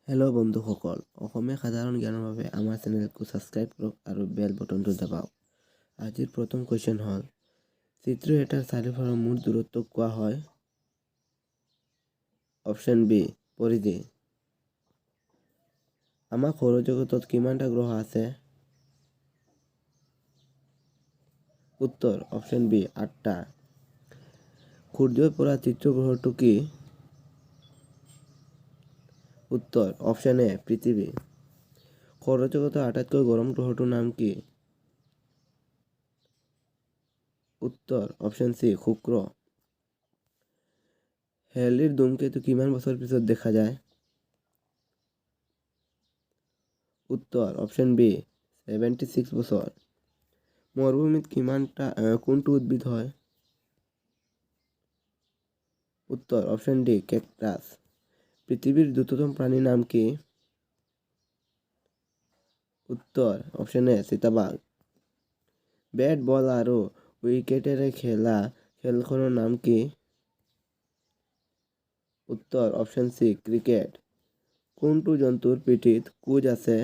Hello' বন্ধুসকল, অসমীয়া সাধাৰণ জ্ঞানৰ বাবে আমাৰ চেনেলটো ছাবস্ক্ৰাইব কৰক আৰু বেল বটনটো দবাওক। আজিৰ প্ৰথম কুৱেশ্যন হ'ল, চিত্ৰ এটাৰ চাৰিওফালৰ মুঠ দূৰত্বক কোৱা হয়? অপশ্যন বি, পৰিধি। আমাৰ সৌৰজগতত কিমানটা গ্ৰহ আছে? উত্তৰ অপশ্যন বি, আঠটা। সূৰ্যৰ পৰা তৃতীয় গ্ৰহটো কি? উত্তৰ অপশ্যন এ, পৃথিৱী। সৌৰজগতৰ আটাইতকৈ গৰম গ্ৰহটোৰ নাম কি? উত্তৰ অপশ্যন চি, শুক্ৰ। হেলিৰ ধূমকেতু কিমান বছৰ পিছত দেখা যায়? উত্তৰ অপশ্যন বি, 76 বছৰ। মৰুভূমিত কিমানটা কোনটো উদ্ভিদ হয়? উত্তৰ অপশ্যন ডি, কেকটাছ। পৃথিৱীৰ দ্ৰুততম প্ৰাণীৰ নাম কি? উত্তৰ অপশ্যন এ, চিতাবাঘ। বেট, বল আৰু উইকেটেৰে খেলা খেলখনৰ নাম কি? উত্তৰ অপশ্যন চি, ক্ৰিকেট। কোনটো জন্তুৰ পিঠিত কুঁজ আছে?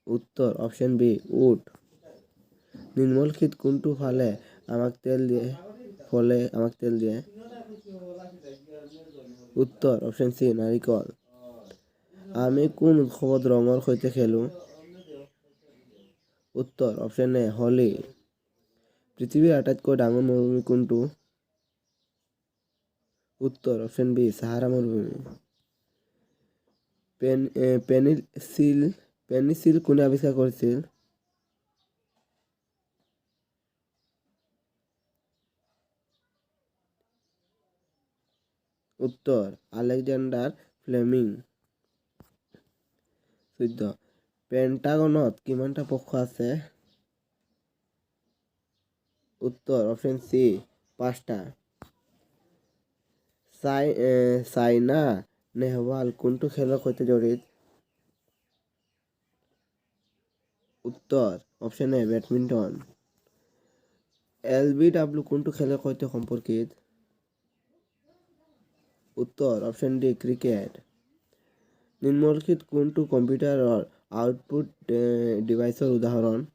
উত্তৰ অপশ্যন বি, উট। নিম্নলিখিত কোনটো ফলে আমাক তেল দিয়ে? উত্তৰ অপশ্যন চি, নাৰিকল। আমি কোন উৎসৱত ৰঙৰ সৈতে খেলো? উত্তৰ অপশ্যন এ, হোলী। পৃথিৱীৰ আটাইতকৈ ডাঙৰ মৰুভূমি কোনটো? উত্তৰ অপশ্যন বি, চাহাৰা মৰুভূমি। পেনিচিল কোনে আৱিষ্কাৰ কৰিছিল? উত্তৰ আলেকজেণ্ডাৰ ফ্লেমিং। 14, পেণ্টাগনত কিমানটা পক্ষ আছে? উত্তৰ অপশ্যন চি, পাঁচটা। চাইনা নেহৱাল কোনটো খেলৰ সৈতে জড়িত? উত্তৰ অপশ্যন এ, বেডমিণ্টন। এলবিডব্লিউ কোনটো খেলৰ সৈতে সম্পৰ্কিত? উত্তৰ অপশ্যন ডি, ক্ৰিকেট। নিম্নলিখিত কোনটো কম্পিউটাৰৰ আউটপুট ডিভাইচৰ উদাহৰণ?